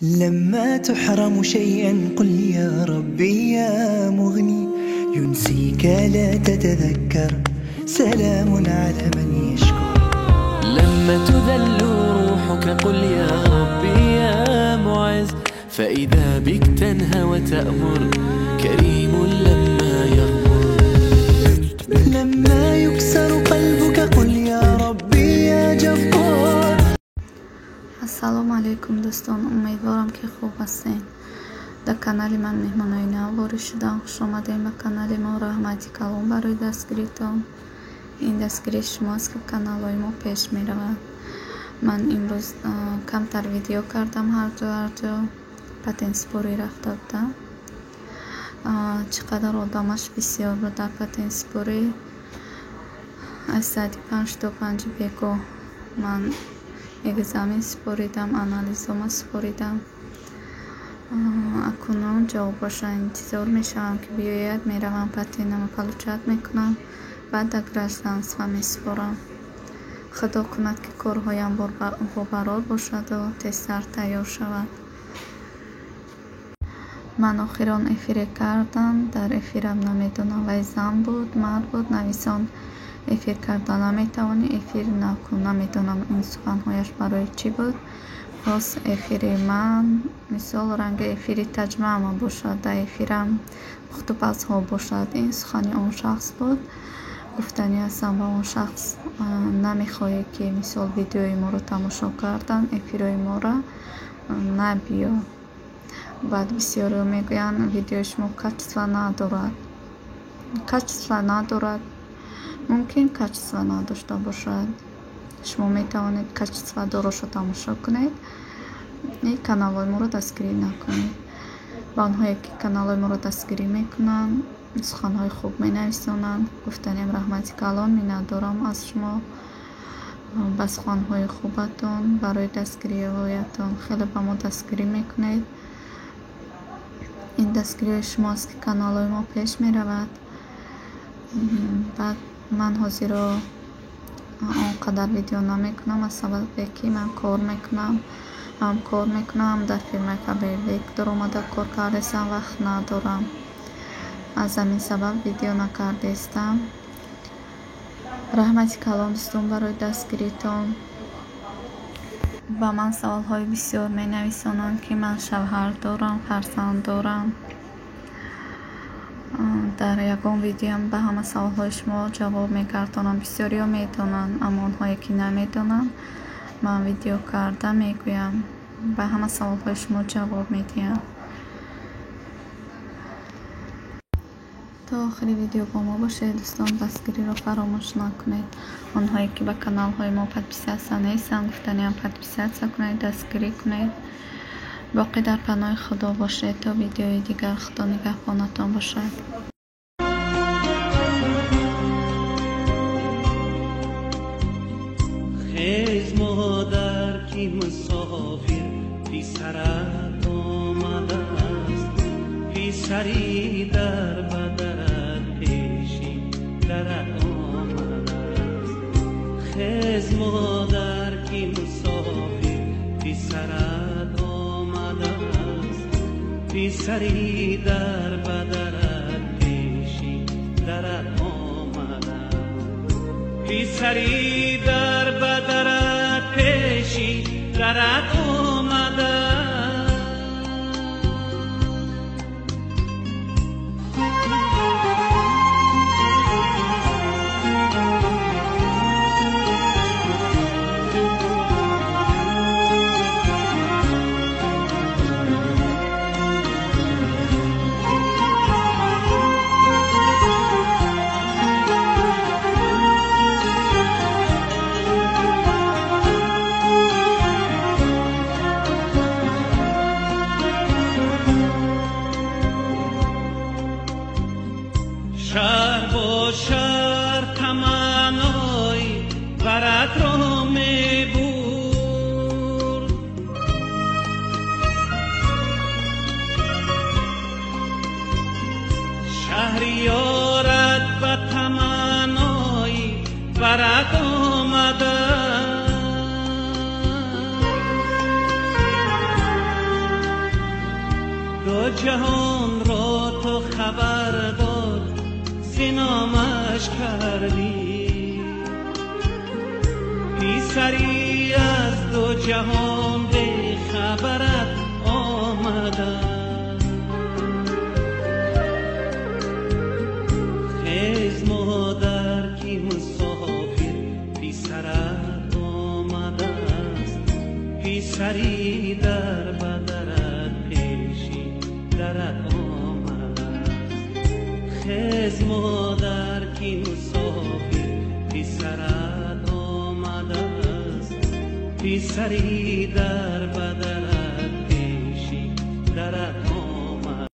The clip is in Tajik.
لما تحرم شيئا قل يا ربي يا مغني ينسيك لا تتذكر سلام على من يشكر. لما تذل روحك قل يا ربي يا معز فإذا بك تنهى وتأمر كريم لما يغمر. لما يكسر قلبك قل يا ربي يا جبار. Ассалому алайкум дӯстон, умедворам ки хуб ҳастед. Дар канали ман меҳмонои нав ворид шуданд. Хуш омадем ба канали мо. Раҳмати калон барои дастгиритон. Ин дастгирии шумоаст ки каналҳои мо пеш меравад. Ман имрӯз камтар видео кардам, ҳарҷо патентсипорӣ рафта будам. Чӣ қадар одамаш бисёр буд дар патентсипорӣ. Аз соати 5 то 5 бегоҳ ман экзамен супоридам, анализома супоридам. Акунун ҷавобаша интизор мешавам ки биёяд. Меравам патентама получать мекунам, баъд дар гражданство месупорам. Худо кунад ки корҳоям бобарор бошаду тезтар тайёр шавад. Ман охирон эфире кардам, дар эфирам намедонам вай зан буд, мард буд, нависон эфир карда наметавонӣ, эфир накун. Намедонам ин суханҳояш барои чӣ буд. Боз эфири ман мисол ранги эфири таҷмаама бошад, дар эфирам пухтупазҳо бошад. Ин сухани он шахс буд. Гуфтанӣ ҳастам ба он шахс, намехоҳӣ ки мисол видеои моро тамошо кардан, эфирҳои моро набиё. Баъд бисёриҳо мегӯянд видеои шумо качество надорад. Качество надорад, мумкин качество надошта бошад. Шумо метавонед качество дороша тамошо кунед и каналҳои моро дастгирӣ накунед. Ба онҳое ки каналҳои моро дастгирӣ мекунанд, суханҳои хуб менависонанд, гуфтаниам раҳмати калон, миннатдорам аз шумо ба суханҳои хубатон, барои дастгириҳоятон. Хеле ба мо дастгирӣ мекунед. Ин дастгириҳои шумоаст ки каналҳои мо пеш меравад. Баъд ман ҳозиро он қадар видео намекунам аз сабабе ки ман кор мекунам, ҳам кор мекунам, ҳам дар фирмаи Фаберлик даромада кор кардаистам, вақт надорам. Аз ҳамин сабаб видео накардаистам. Раҳмати калон дӯстон барои дастгиритон. Ба ман саволҳои бисёр менависонанд ки ман шавҳар дорам, фарзанд дорам. Дар ягон видеоам ба ҳама саволҳои шумо ҷавоб мегардонам. Бисёриҳо медонанд, аммо онҳое ки намедонанд, ман видео карда мегӯям, ба ҳама саволҳои шумо ҷавоб медиҳам. То охири видео бо мо бошед дӯстон, дастгириро фаромӯш накунед. Онҳое ки ба каналҳои мо подписаться нестанд, гуфтаниам подписаться кунед, дастгирӣ кунед. Боқӣ дар паноҳи Худо бошед. То видеои дигар Худо нигаҳбонатон бошад. Хез модар ки мусофир писарат омадааст, писари дар ба дарат пеши дарат омадааст. Хез модар ки мусофир писарат омадааст, писари дар ба дарат пеши дарат омадааст, писари дар ба дарат пеши дарат омадааст. Ҷаҳонро ту хабардор зи номаш кардӣ. Писаре аз ду ҷаҳон бехабарат омада. Хез модар ки мусофир писарат омадааст. Писаре дар ба дарат пеши дарат омадааст. Хез модар ки мусофир писарат омадааст. Писаре дар ба